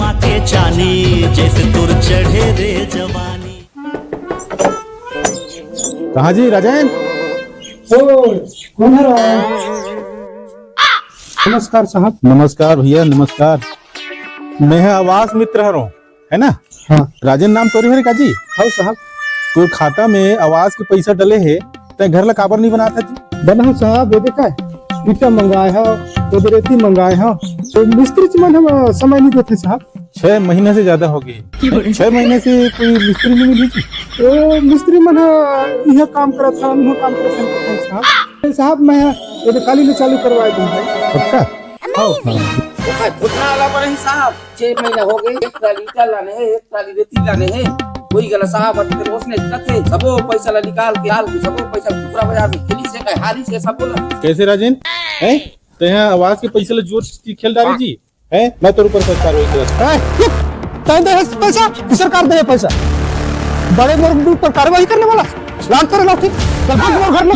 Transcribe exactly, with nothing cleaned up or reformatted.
आके चानी जैसे तोर चढ़े रे जवानी। कहाँ जी राजेन? ओ, कौन है राजेन? नमस्कार साहब। नमस्कार भैया, नमस्कार। मैं ह आवास मित्र हरों, है ना? हाँ। राजेन नाम तोरे हरे का जी? हाँ साहब। तोर खाता में आवास के पैसा डले हे, तै घर ला काबर नहीं बनात हस जी? बनाहूँ साहब, ये देखा, ईंटा मंगाए हो, तो रेती मंगाए हो, तो मिस्त्री मन हम समय नहीं देते साहब। छह महीना से ज्यादा हो गई। छह महीने से कोई मिस्त्री नहीं मिली जी? ओ, मिस्त्री मन ह इहाँ काम करत हन, उहाँ काम करत हन, करत हन साहब। ए साहब, मैं ये काली ले चालू करवाए दूँ भाई। पक्का? हाँ। ओकर घुटना वाला पर ही साहब, छह महीना हो गए, एक ट्राली ईंटा लाने हे, एक ट्राली रेती लाने हे। कोई गला साहब, अति रोज ने कथे, सबो पैसा ला निकाल के, निकाल के सबो पैसा पूरा बाजार में खेली से, कहे हारी से, सबो ला। कैसे राजेन? हैं? तैं ह आवास के पैसा ला जोर से खेल डारे जी? हैं? मैं तोर ऊपर सरकार होई के। ए, तैं दे पैसा कि सरकार दे पैसा? बड़े मोर ऊपर कार्रवाई करने वाला? लाग करे लाठी, चल भाग मोर घर में।